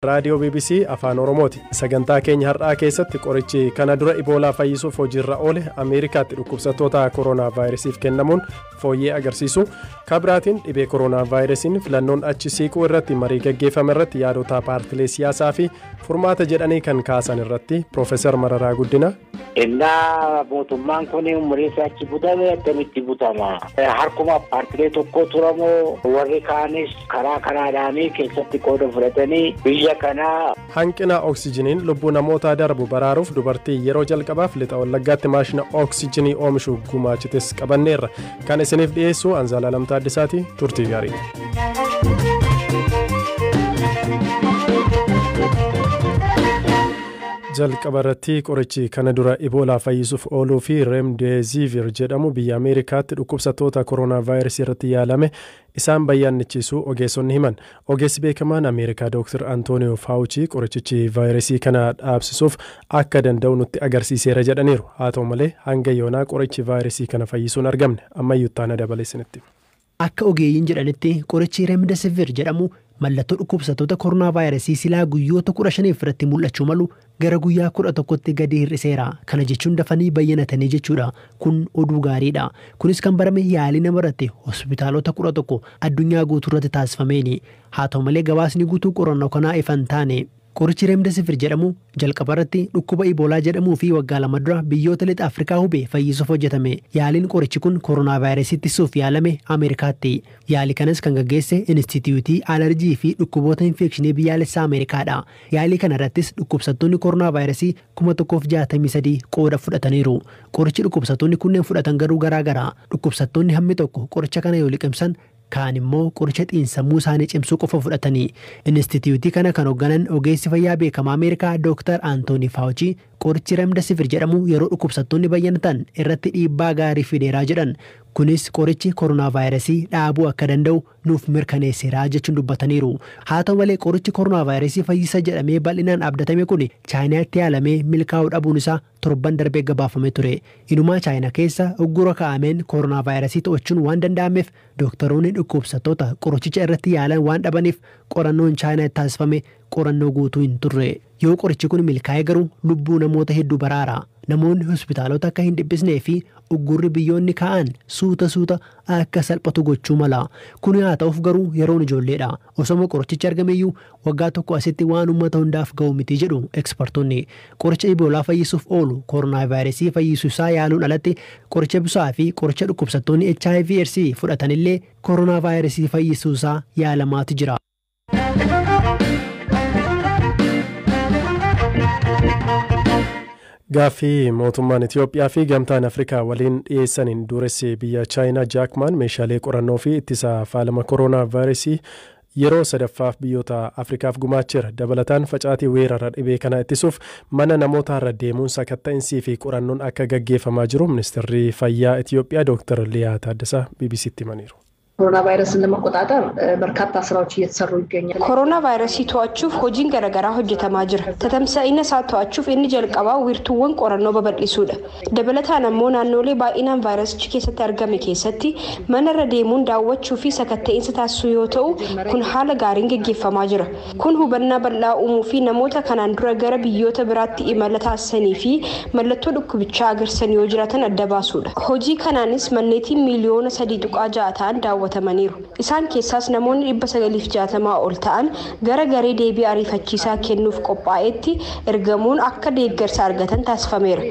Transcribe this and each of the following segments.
Raadiyoo BBC Afaan Oromooti. Sagantaa keenya har'aa keessatti qorichi kana dura Iboolaa fayyisuuf hojiirra oole Ameerikaatti dhukkubsattoota koronaa vaayirasiif kennamuun fooyyee agarsiisu. Kabiraatiin dhibee koronaa vaayirasiin filannoon achi siiquu irratti marii gaggeeffame irratti yaadota paartilee siyaasaa fi furmaata jedhanii kan kaasan irratti Piroofeesar Mararaa Guddina. Innaa mootummaan kun umurii isaa achi butame akkamitti butama? Harkuma paartilee tokko turamoo warri kaanis karaa karaadhaanii keessatti qooda fudhatanii biyya kanaa. Hanqina oksijiniin lubbuu namootaa darbu baraaruuf dubartii yeroo jalqabaaf lixa Wallaggaatti maashina oksijinii oomishu gumaachites qabanneerra. Kan isiniif dhiyeessu Anzaalaa Lamtaa Addisaati. Turtii gaarii. Jalqaba irratti qorichi kana dura Iboolaa fayyisuuf ooluu fi Remdesivir jedhamu biyya Ameerikaatti dhukkubsattoota koronaa vaayirasii irratti yaalame isaan bayyaannichiisuu ogeessonni himan. Ogeessi beekamaan Ameerikaa Dr. Antooniyoo Faawuchii qorichichi vaayirasii kana dhaabsisuuf akka danda'u nutti agarsiiseera jedhaniiru. Haa ta'u malee hanga yoonaa qorichi vaayirasii kana fayyisuun argamne ammayyuu taana dabaleessinitti. Akka ogeeyyiin jedhanitti qorichi Remdesivir jedhamu mallattoo dhukkubsattoota koronaa vaayirasii silaa guyyoota 15 irratti mul'achuu malu gara guyyaa 11tti gadi hir'iseera. Kana jechuun dafanii bayyanatanii jechuudha. Kun oduu gaariidha. Kunis kan barame yaalii namarratti hospitaalota 11 addunyaa guutuu irratti taasifameeni. Haa ta'u malee gabaasni guutuu qorannoo kanaa ifa hin taane. Qorichi Remdesivir jedhamu jalqaba irratti dhukkuba Iboolaa jedhamuu fi waggaa 2 dura biyyoota lixa Afrikaa hubee fayyisuuf hojjetame. Yaaliin qorichi kun koronaa vaayirasii ittisuuf yaalame Ameerikaatti. Yaalii kanas kan gaggeesse Inistituutii Alarjii fi dhukkuboota infekshinii biyyaalessaa Ameerikaadha. Yaalii kana irrattis dhukkubsattoonni koronaa vaayirasii 1063 qooda fudhataniiru. Qorichi dhukkubsattoonni kunneen fudhatan garuu garaagara. Dhukkubsattoonni hammi tokko qoricha kana yoo liqimsan kaan immoo qoricha xiinsammuu isaanii cimsuu qofa fudhatanii. Inistituutii kana kan hoogganan ogeessi fayyaa beekamaa Ameerikaa Dr. Antoonii Faawuchii qorichi Remdesivir jedhamu yeroo dhukkubsattoonni bayyanatan irratti dhiibbaa gaarii fideeraa jedhan. Kunis qorichi koronaa vaayirasii dhaabuu akka danda'u nuuf mirkaneesseera jechuun dubbataniiru. Haa ta'u malee qorichi koronaa vaayirasii fayyisa jedhamee bal'inaan abdatame kun Chaayinaatti yaalamee milkaa'uu dhabuun isaa torban darbee gabaafamee ture. Inumaa Chaayinaa keessa uggura kaa'ameen koronaa vaayirasii to'achuun waan danda'ameef dooktaroonni dhukkubsattoota qorichicha irratti yaalan waan dhabaniif qorannoon Chaayinaatti taasifame qorannoo guutuu hin turre. Yoo qorichi kun milkaa'e garuu lubbuu namoota hedduu baraara. Namoonni hospitaalota akka hin dhiphisnee fi uggurri biyyoonni kaa'an suuta suuta akka salphatu gochuu mala. Kun haa ta'uuf garuu yeroon ijoolleedha. Osoma qorichichi argameyyuu waggaa tokko asitti waan uummata hundaaf ga'u miti jedhu ekspertoonni. Qoricha Iboolaa fayyisuuf oolu koronaa vaayirasii fayyisuu isaa yaaluun alatti qoricha busaa fi qoricha dhukkubsattoonni HIV AIDS fudhatanillee koronaa vaayirasii fayyisuu isaa yaalamaatu jira. Gaaffii mootummaan Itoophiyaa fi gamtaan Afrikaa waliin dhiyeessaniin duressi biyya Chaayinaa Jaakmaan meeshaalee qorannoo fi ittisa faalama koronaa vaayirasii yeroo sadaffaaf biyyoota Afrikaaf gumaacheera. Dabalataan facaatii weerara dhibee kana ittisuuf mana namootaarra deemuun sakatta'insii fi qorannoon akka gaggeeffamaa jiru ministeerri fayyaa Itoophiyaa Dr. Liyaa Taaddasaa BBCtti himaniiru. ኮሮና ቫይረስን ለመቆጣጠር በርካታ ስራዎች እየተሰሩ ይገኛል። ኮሮና ቫይረስ to'achuuf hojiin garaagaraa hojjetamaa jira. Tatamsa'ina isaa to'achuuf inni jalqabaa wiirtuuwwan qorannoo babal'isuudha. Dabalataan ammoo naannolee baay'inaan vaayirasichi keessatti argame keessatti manarra deemuun daawwachuu fi sakatta'insa taasisuu yoo ta'u kun haala gaariin gaggeeffamaa jira. Kun hubannaa bal'aa uumuu fi namoota kanaan dura gara biyyoota biraatti imala taasisanii fi mallattoo dhukkubichaa agarsiisan yoo jiraatan adda baasuudha. Hojii kanaanis manneetiin miiliyoona 3.6 ta'an daawwatamaniiru. Isaan keessaas namoonni 960 ol ta'an gara garee deebii ariifachiisaa kennuuf qophaa'etti ergamuun akka deeggarsa argatan taasifameera.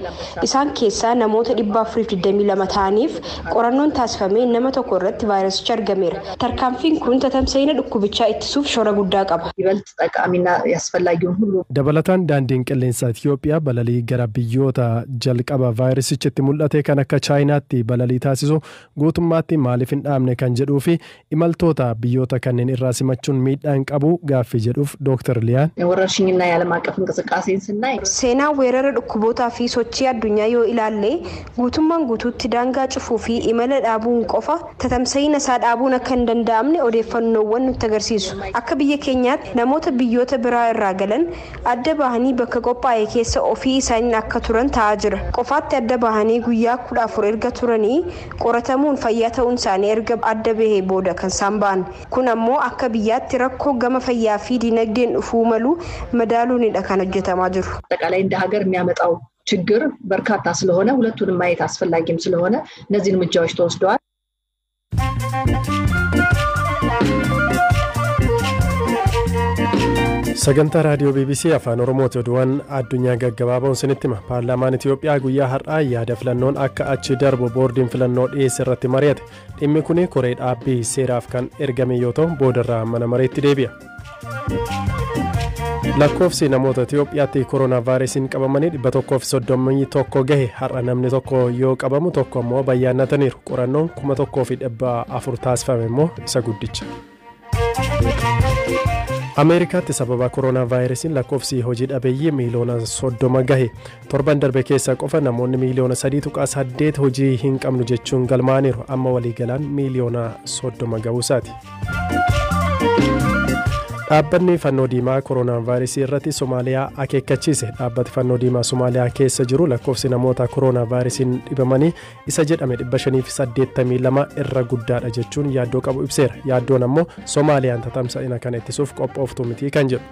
Isaan keessaa namoota 422 ta'aniif qorannoon taasifamee nama tokko irratti vaayirasichi argameera. Tarkaanfiin kun tatamsa'ina dhukkubichaa ittisuuf shoora guddaa qaba. ይበልጥ ጠቃሚና ያስፈላጊውን ሁሉ Dabalataan daandiin qilleensaa Itoophiyaa balalii gara biyyoota jalqaba vaayirasichitti mul'ate kan akka Chaayinaatti balalii taasisu guutummaatti maaliif hin dhaabne kan jedhuu fi imaltoota biyyoota kanneen irraa simachuun miidhaan qabu gaaffii jedhuuf Dr. Liyaan. ወረርሽኝና የዓለም አቀፍ እንቅስቃሴን ስናይ Seenaa weerara dhukkubootaa fi sochii addunyaa yoo ilaalle guutummaan guutuutti daangaa cufuu fi imala dhaabuun qofa tatamsa'ina isaa dhaabuun akka hin danda'amne odeeffannoowwan nutti agarsiisu. Akka biyya keenyaatti namoota biyyoota biraa irraa galan adda bahanii bakka qophaa'e keessa ofii isaaniin akka turan ta'aa jira. Qofaatti adda bahanii guyyaa 14 erga turanii qoratamuun fayyaa ta'uun isaanii erga adda adda bahee booda kan isaan ba'an. Kun ammoo akka biyyaatti rakkoo gama fayyaa fi dinagdeen dhufuu malu madaaluunidha kan hojjetamaa jiru. አጠቃላይ እንደ ሀገር የሚያመጣው ችግር በርካታ ስለሆነ ሁለቱንም ማየት አስፈላጊም ስለሆነ እነዚህ እርምጃዎች ተወስደዋል። Sagantaa raadiyoo BBC Afaan Oromooti. Oduuwwan addunyaa gaggabaaboon sinitti hima. Paarlaamaan Itiyoophiyaa guyyaa har'aa yaada filannoon akka achi darbu boordiin filannoo dhiyeesse irratti mari'ate. Dhimmi kun koree dhaabbii seeraaf kan ergame yoo ta'u, boodarraa mana mareetti deebi'a. Lakkoofsi namoota Itiyoophiyaatti koronaa vaayirasiin qabamanii 131 gahe. Har'a namni tokko yoo qabamu, tokko immoo bayyaannataniiru. Qorannoon 1400 taasifame immoo isa guddicha. Ameerikaatti sababa koronaa vaayirasiin lakkoofsi hojii dhabeeyyii miiliyoona 30 gahe. Torban darbe keessa qofa namoonni miiliyoona 3.8 hojii hin qabnu jechuun galmaaniiru. Amma waliigalaan miiliyoona 30 gahuusaati. Dhaabbanni Fannoo Diimaa koronaa vaayirasii irratti Somaaliyaa akeekkachiise. Dhaabbati Fannoo Diimaa Somaaliyaa keessa jiru lakkoofsi namoota koronaa vaayirasiin dhibamanii isa jedhame 582 irra guddaadha jechuun yaaddoo qabu ibseera. Yaaddoon ammoo Somaaliyaan tatamsa'ina kana ittisuuf qophooftu miti kan jedhu.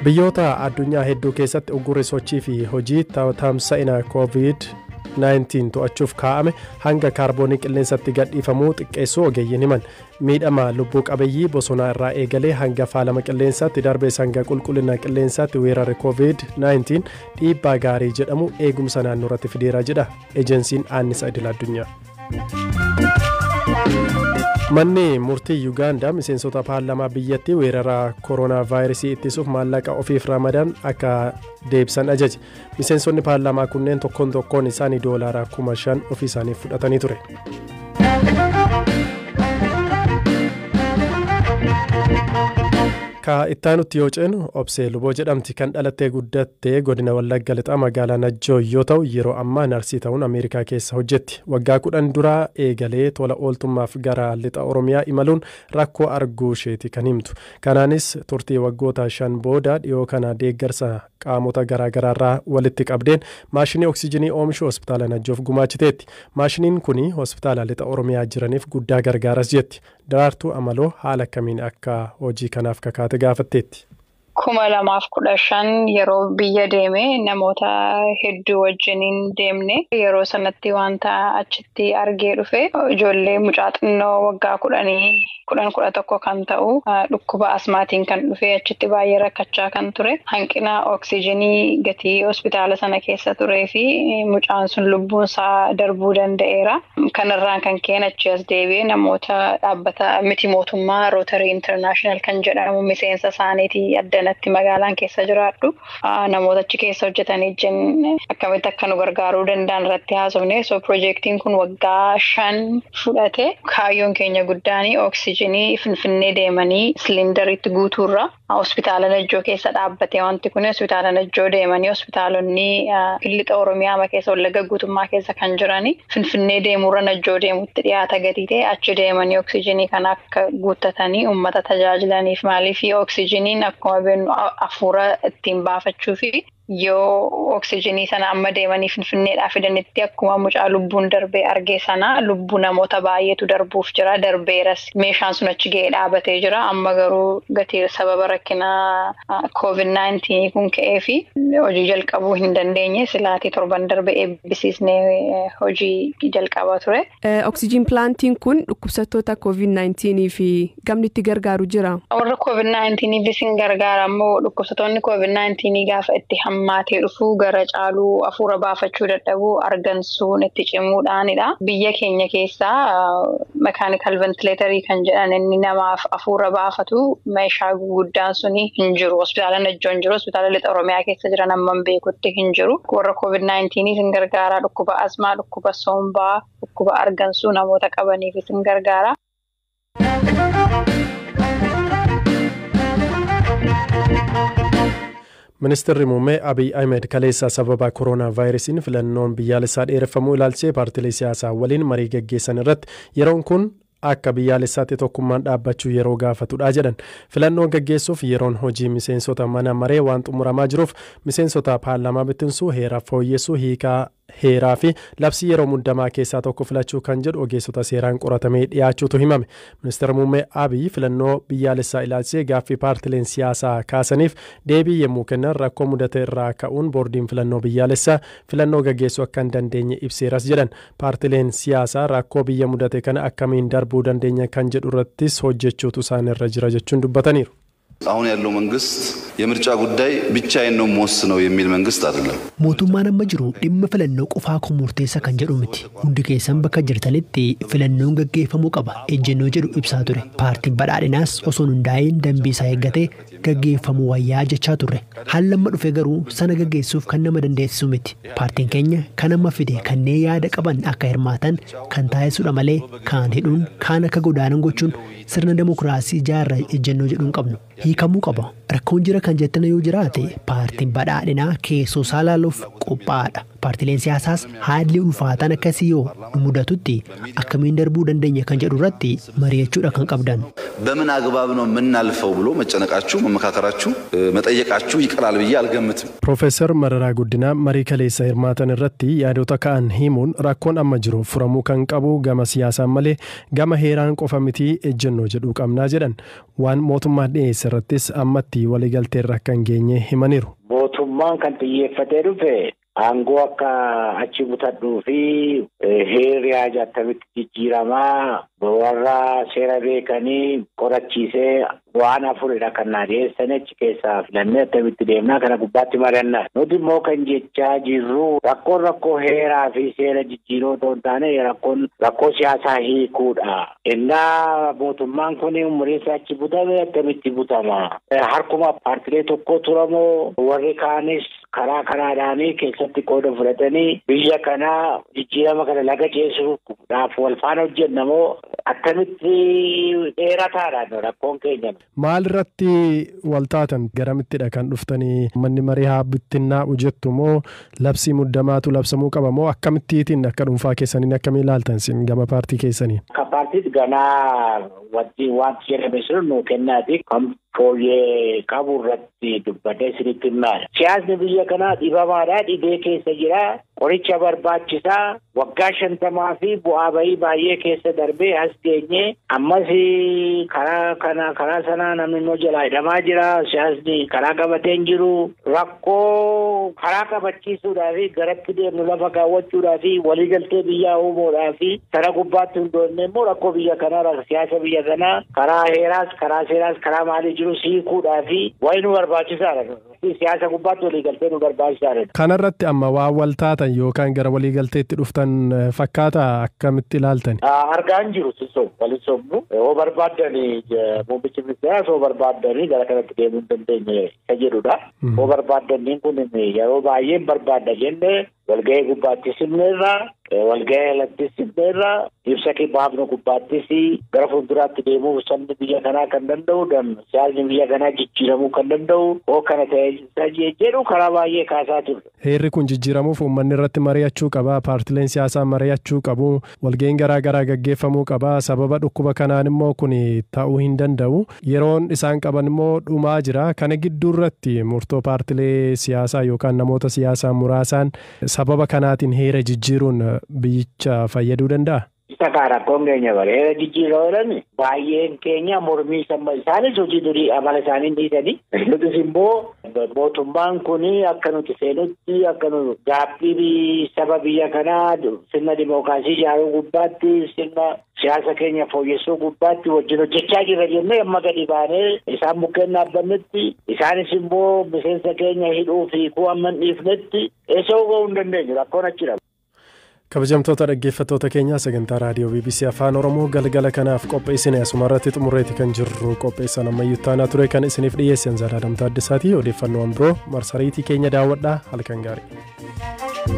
Biyyoota addunyaa hedduu keessatti uggurri sochii fi hojii tamsa'ina Koovid 19 to'achuuf kaa'ame hanga kaarboonii qilleensatti gadhiifamuu xiqqeessuu ogeeyyiin himan. Miidhama lubbuu qabeeyyii bosonaa irraa eegalee hanga faalama qilleensaatti, darbees hanga qulqullina qilleensaatti weerarri Koovid 19 dhiibbaa gaarii jedhamu eegumsa naannoo irratti fideera jedha ejensiin annisa idil addunyaa. Manni murtii Yuugaandaa miseensota paarlaamaa biyyattii weerara koronaa vaayirasii ittisuuf maallaqa ofiif ramadan akka deebisan ajaje. Miseensonni paarlaamaa kunneen tokkoon tokkoon isaanii doolaara 5,000 ofii isaaniif fudhatanii ture. Ka ittaanutti yoo ceenu, Obsee Luboo jedhamti. Kan dhalattee guddattee godina Wallagga Lixaa magaalaa Najjoo yoo ta'u, yeroo ammaa narsii ta'uun Ameerikaa keessa hojjetti. Waggaa 10 duraa eegalee tola ooltummaaf gara lixa Oromiyaa imaluun rakkoo arguu isheeti kan himtu. Kanaanis turtii waggoota 5 booda dhiyoo kana deeggarsa qaamota garaagaraarraa walitti qabdeen maashinii oksijiinii oomishu hospitaala Najjoof gumaachiteetti. Maashiniin kun hospitaala lixa Oromiyaa jiraniif guddaa gargaaras jetti. Daraartuu Amaloo haala akkamiin akka hojii kanaaf kakaate gaafatteetti. 2015 yeroo biyya deeme namoota hedduu wajjiniin deemne. Yeroo sanatti wanta achitti argee dhufe, ijoollee mucaa xinnoo waggaa 10, 10, 11 kan ta'u dhukkuba asmaatiin kan dhufe achitti baay'ee rakkachaa kan ture, hanqina oksijiinii gatii hospitaala sana keessa turee fi mucaan sun lubbuun isaa darbuu danda'eera. Kanarraan kan ka'een achi as deebi'ee namoota dhaabbata miti mootummaa Rotary International kan jedhamu miseensa isaaniitii addanatti magaalaan keessa jiraadhu namoota achi keessa hojjetanii wajjin akkamitti akka nu gargaaruu danda'an irratti haasofne. So piroojeektiin kun waggaa 5 fudhate. Kaayyoon keenya guddaan oksijiinii Finfinnee deemanii siliindariitti guutuurra hospitaala Najjoo keessa dhaabbate. Wanti kun hospitaala Najjoo deemanii hospitaalonni lixa Oromiyaa keessa, Wallagga guutummaa keessa kan jirani Finfinnee deemuurra Najjoo deemutti dhiyaata gatii ta'e achi deemanii oksijiinii kana akka guuttatanii uummata tajaajilaniif. Maaliif, oksijiiniin akkuma beeknu hafuura ittiin baafachuu fi yoo oksijiinii sana amma deemanii Finfinneedhaa fidanitti akkuma mucaa lubbuun darbee argee sana lubbuu namoota baay'eetu darbuuf jira, darbeeras. Meeshaan sun achi ga'ee dhaabatee jira. Amma garuu gatii sababa rakkina Koovid 19 kun ka'ee fi hojii jalqabuu hin dandeenye. Silaatii torban darbe eebbisiisnee hojii jalqabaa ture. Oksijiin pilaantiin kun dhukkubsattoota Koovid 19 fi gamni itti gargaaru jira. Warra Koovid 19 isin gargaara ammoo dhukkubsattoonni Koovid 19 gaafa itti hammaatee dhufuu gara caaluu hafuura baafachuu dadhabuu, argansuun itti cimuudhaanidha. Biyya keenya keessaa mechanical ventilator kan jedhan inni namaaf hafuura baafatu meeshaa guguddaan suni hin jiru. Hospitaala Najjoo hin jiru. Hospitaala lixa Oromiyaa keessa jiran amman beekutti hin jiru. Warra Koovid 19 isin gargaara. Dhukkuba asmaa, dhukkuba sombaa, dhukkuba argansuu namoota qabaniif isin gargaara. Ministeerri muummee Abiy Ahmed kaleessa sababa koronaa vaayirasiin filannoon biyyaalessaa dheereffamuu ilaalchisee paartiilee siyaasaa waliin marii gaggeessan irratti yeroon kun akka biyyaalessaatti tokkummaan dhaabbachuu yeroo gaafatudha jedhan. Filannoo gaggeessuuf yeroon hojii miseensota mana maree waan xumuramaa jiruuf miseensota paarlaamaa bittinsuu, heera fooyyessuu, hiikaa Heeraa fi labsii yeroo muddamaa keessaa tokko filachuu kan jedhu ogeessota seeraan qoratamee dhiyaachuutu himame. Ministeera Muummee Abiy filannoo biyyaalessaa ilaalchisee gaaffii paartileen siyaasaa kaasaniif deebii yemmuu kennan rakkoo mudate irraa ka'uun boordiin filannoo biyyaalessaa filannoo gaggeessuu akka hin dandeenye ibseeras jedhan. Paartileen siyaasaa rakkoo biyya mudate kana akkamiin darbuu dandeenya kan jedhu irrattis hojjechuutu isaan irra jira jechuun dubbataniiru. አሁን ያለው መንግስት የምርጫ ጉዳይ ብቻዬን ነው የምወስነው የሚል መንግስት አይደለም። Mootummaan amma jiru dhimma filannoo qofaa kun murteessa kan jedhu miti. Hundi keessan bakka jirtanitti filannoon gaggeeffamuu qaba ejjennoo jedhu ibsaa ture. Paartiin badhaadhinaas osoo hundaa'in dambii isaa eeggatee gaggeeffamuu wayyaa jechaa turre. Haalli amma dhufe garuu sana gaggeessuuf kan nama dandeessisu miti. Paartiin keenya kan amma fide kanneen yaada qaban akka hirmaatan kan taasisudha malee kaan hidhuun kaan akka godaanan gochuun sirna demokiraasii ijaarra ejjennoo jedhu hin qabnu. Hiikamuu qaba. Rakkoon jira kan jettan yoo jiraate paartiin badhaadhinaa keessoo isaa ilaaluuf qophaa'aadha. Paartileen siyaasaas haalli ulfaataan akkasii yoo nu mudatutti akkamiin darbuu dandeenya kan jedhu irratti mari'achuudha kan qabdan. በምን አግባብ ነው የምናልፈው ብሎ መጨነቃችሁ፣ መመካከራችሁ፣ መጠየቃችሁ ይቀራል ብዬ አልገምትም። Piroofeesar Mararaa Guddinaa marii kaleessa hirmaatan irratti yaadota ka'an himuun rakkoon amma jiru furamuu kan qabu gama siyaasaan malee gama heeraan qofa mitii ejjennoo jedhu qabnaa jedhan. Waan mootummaan dhiyeesse irrattis ammatti waliigalteerra akka hin geenye himaniiru. Mootummaan kan xiyyeeffatee dhufe aangoo akka achi butadhuu fi heerri haja akkamitti jijjiiramaa warra seera beekanii qorachiisee waan afuridha kan naa dhiyeessan achi keessaa filannee akkamitti deemnaa kana gubbaatti mari'annaa. Nuti immoo kan jechaa jirru rakkoon rakkoo heeraa fi seera jijjiiroo otoo hin taane rakkoon rakkoo siyaasaa hiikuudha. Innaa mootummaan kun umurii isaa achi butame akkamitti butama? Harkuma paartilee tokko turamoo warri kaanis karaa karaadhaanii keessatti qooda fudhatanii biyya kana jijjiirama kana laga ceesisuudhaaf wal faana hojjennamoo akkamitti dheerataadhaan rakkoon keenya. Maal irratti wal taatan garamittidha kan dhuftanii manni marii haa bittinnaa'u jettu moo labsii muddamaatu labsamuu qaba moo akkamittiitiin akka dhuunfaa keessaniin akkamii ilaaltan sin gama paartii keessanii? Akka paartiitti ganaa wanti jedhame sun nuu kennaati kan fooyyee qabu irratti dubbadhee isinitti himaadha. Siyaasni biyya kanaa dhibamaadha. Dhibee keessa jira. Qoricha barbaachisaa waggaa 50 fi bu'aa bahii baay'ee keessa darbee as geenye ammas karaa kana karaa sanaa namni immoo jalaa hidhamaa jira. Siyaasni karaa qabatee hin jiru. Rakkoo karaa qabachiisuudhaa fi garatti deemnu lafa kaawwachuudhaa fi waliigaltee biyyaa uumuudhaa fi sana gubbaatti hundoofne immoo rakkoo biyya kanaa siyaasa biyya kanaa karaa heeraas karaa seeraas karaa maalii jiru hiikuudhaa fi wayi nu barbaachisaadha. Siyaasa gubbaatti waliigaltee nu barbaachisaadha. Kanarratti amma waa wal taatan yookaan gara waliigalteetti dhuftan fakkaata akkamitti ilaaltan? Argaa hin jiru waliin sobnu. Yoo barbaaddanii muummichi ministeeraas yoo barbaaddanii gara kanatti deemuu hin dandeenye isa jedhudha. Yoo barbaaddaniin kun yeroo baay'ee barbaadda jenne walgahii gubbaatti simneerra walgahii alatti simneerra ibsa baafnu gubbaattis gara fuulduraatti deemuuf sabni biyya kanaa kan danda'u siyaasni biyya kanaa jijjiiramuu kan danda'u hoo kana ta'e jedhu karaa baay'ee kaasaa turre. Heerri kun jijjiiramuuf uummanni irratti mari'achuu qaba, paartileen siyaasaa mari'achuu qabu, walgahiin garaa garaa gaggeeffamuu qaba. Sababa dhukkuba kanaan immoo kun ta'uu hin danda'u. Yeroon isaan qaban immoo dhumaa jira. Kana gidduu irratti murtoo paartilee siyaasaa yookaan namoota siyaasaa muraasaan sababa kanaatiin heera jijjiiruun biyyicha fayyaduu danda'a? Isa kaa rakkoon keenya bara heera jijjiirraa jedhani baay'een keenya mormii isaanis hojii durii amala isaanii dhiisanii nutis immoo mootummaan kun akka nuti seenutti akka nu gaaffii saba biyya kanaa sirna dimookiraasii ijaaruu gubbaatti sirna siyaasa keenya fooyyessuu gubbaatti wajjin hojjechaa jirra jennee amma gadi baanee isaan mukkeen dhaabbannetti isaanis immoo miseensa keenya hidhuu fi ku'amman amma hin dhiifnetti eessa ga'uu hin dandeenyu rakkoon achidha. Kabajamtoota dhaggeeffattoota keenyaa sagantaa raadiyoo BBC Afaan Oromoo galgala kanaaf qopheessine asuma irratti xumurreeti kan jirru qopheessan ammayyuu taanaa ture kan isiniif dhiyeessan Zalaalam Taaddasaatii odeeffannoowwan biroo marsariitii keenya daawwadhaa halkan gaarii.